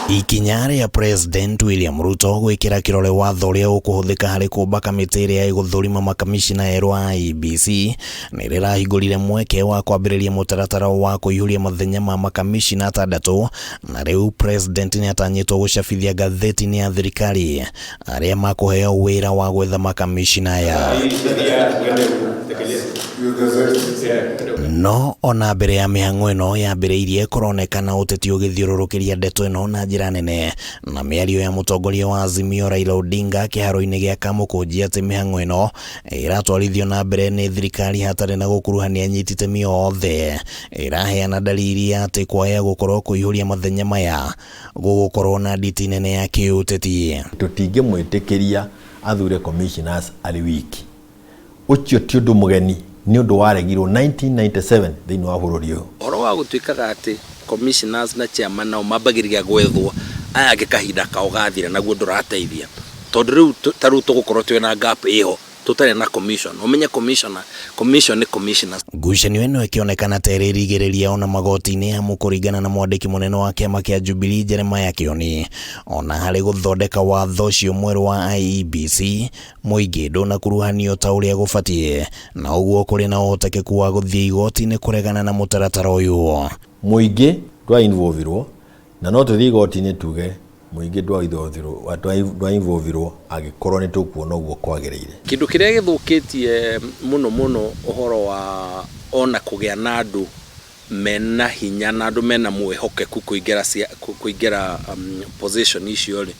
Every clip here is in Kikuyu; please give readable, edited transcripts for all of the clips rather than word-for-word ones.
Ikinya rĩa President William Ruto gwĩkĩra kĩrore watho ũrĩa ũkũhũthĩka harĩ kũmba kamĩtĩ ĩrĩa ĩgũthũrima makamishina erũ a IEBC nĩ rĩrahingũrire mweke wa kwambĩrĩria mũtaratara wa kũihũria mathenya ma makamishina atandatũ, na rĩu President nĩ atanyĩtwo gũcabithia ngathĩti-inĩ ya thirikari arĩa makũheo wĩra wa gwetha makamishina aya. No ona mbere ya mĩhang'o ĩno yambĩrĩirie, kũronekana ũteti ũgĩthiũrũrũkĩria ndeto ĩno na njĩra nene, na mĩario ya mũtongoria wa Azimio Raila Odinga kĩharo-inĩ gĩa Kamũkũnji atĩ mĩhang'o ĩno ĩratwarithio na mbere nĩ thirikari hatarĩ na gũkuruhania anyiti itemi othe ĩraheana dalili ya atĩ kwaya gũkorwo kũihũria mathenya maya gũgũkorwo na nditi nene ya kĩũteti. Tũtingĩmwĩtĩkĩria athure commissioners arĩ wiki. Ũcio ti ũndũ mũgeni, nĩ ũndũ waregirwo 1997 thĩinĩ wa bũrũri ũyũ. Ũhoro wa gũtuĩkaga atĩ commissioners na chairman nao mambagĩrĩria gwethwo aya angĩ kahinda kao gathira, naguo ndũrateithia, tondũ rĩu ta rĩu tũgũkorwo twĩna gap ĩho tũtarĩ na commission. Ũmenye commissioner, commission nĩ commissioners. Ngucanio ĩno ĩkĩonekana ta ĩrĩrigĩrĩria ona magoti-inĩ, amu kũringana na mwandĩki mũnene wa kĩama kĩa Jubilee Jeremiah Kioni, ona harĩ gũthondeka watho ũcio mwerũ wa IEBC, mũingĩ ndũnakuruhanio ta ũrĩa gũbatiĩ, na ũguo kũrĩ na ũhotekeku wa gũthiĩ igoti-inĩ kũregana na mũtaratara ũyũ. Mũingĩ ndwa involvirwo, na no tũthiĩ igoti-inĩ tuge mũingĩ ndwa involvirwo angĩkorwo nĩ tũkuona ũguo kwagĩrĩire. Kĩndũ kĩrĩa gĩthũkĩtie mũno mũno ũhoro wa ona kũgĩa na andũ mena hinya na andũ mena mwĩhokeku kũingĩra position icio rĩ,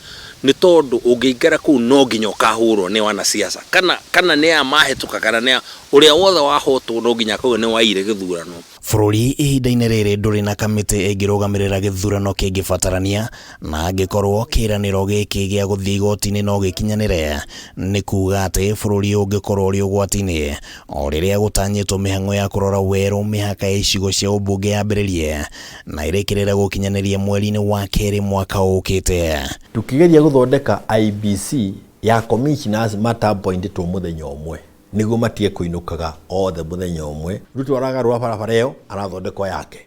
nĩ tondũ ũngĩingĩra kũu no nginya ũkahũrwo nĩ wanasiasa, kana nĩ aya mahĩtũka, kana nĩ aya, ũrĩa wothe wahotwo no nginya akauga nĩ waire gĩthurano. Bũrũri ihinda-inĩ rĩrĩ ndũrĩ na kamĩtĩ ĩngĩrũgamĩrĩra gĩthurano kĩngĩbatarania, na angĩkorwo kĩĩranĩro gĩkĩ gĩa gũthiĩ igoti-inĩ no gĩkinyanĩre, nĩ kuga atĩ bũrũri ũngĩkorwo ũrĩ ũgwati-inĩ o rĩrĩa gũtanyĩtwo mĩhang'o ya kũrora werũ mĩhaka ya icigo cia ũmbunge yambĩrĩrie na ĩrĩkĩrĩre gũkinyanĩria mweri-inĩ wa kerĩ mwaka ũkĩte. Tukĩgeria gũthondeka IEBC ya commissioners mata-appointĩtwo mũthenya ũmwe nĩguo matige kũinũkaga othe mũthenya ũmwe. Ruto aragarũra barabara ĩyo, arathondekwo yake.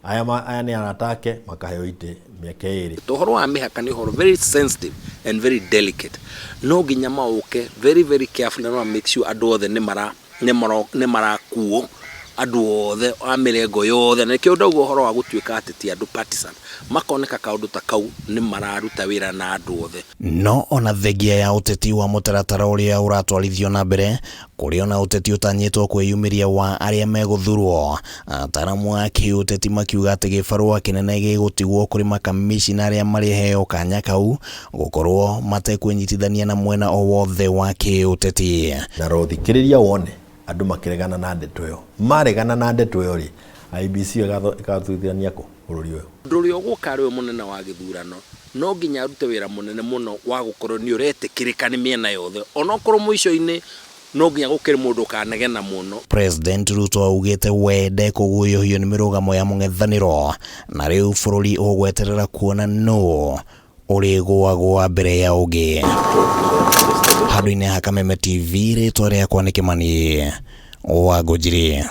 Aya nĩ arata ake makaheo itĩ mĩaka 2. Ũhoro wa mĩhaka nĩ ũhoro very sensitive and very delicate. No nginya maũke very very careful na no make sure andũ othe nĩ marakuo, andũ othe a mĩrengo yothe, na nĩkĩo ndauga ũhoro wa gũtuĩka atĩ ti andũ partisan, makoneka kaũndũ ta kau nĩ mararuta wĩra na andũ othe. No ona thengia ya ũteti wa mũtaratara ũrĩa ũratwarithio na mbere, kũrĩ ona ũteti ũtanyĩtwo kwĩyumĩria wa arĩa megũthurwo. Ataaramu a kĩũteti makiuga atĩ gĩbarũa kĩnene gĩgũtigwo kũrĩ makamishina arĩa marĩheo kanya kau gũkorwo matekwĩnyitithania na mwena o wothe wa kĩũteti. Na rothikĩrĩria wone andũ makĩregana na ndeto ĩyo. Maregana na ndeto ĩyo rĩ, IEBC ĩgathuthuria kũ bũrũri ũyũ. Ũndũ ũrĩa ũgũka arĩ we mũnene wa gĩthurano no nginya arute wĩra mũnene mũno wa gũkorwo nĩ ũretĩkĩrĩka nĩ mĩena yothe, onokorwo mũico-inĩ no nginya gũkĩrĩ mũndũ ũkanegena mũno. President Ruto augĩte we ndekũguũyũhio nĩ mĩrũgamo ya mũng'ethanĩro, na rĩu bũrũri ũgweterera kuona nũ ũrĩgũagũa mbere ya ũngĩ. Handũ-inĩ ha Kameme TV, rĩtwa rĩakwa nĩ Kĩmani wa Ngũnjiri.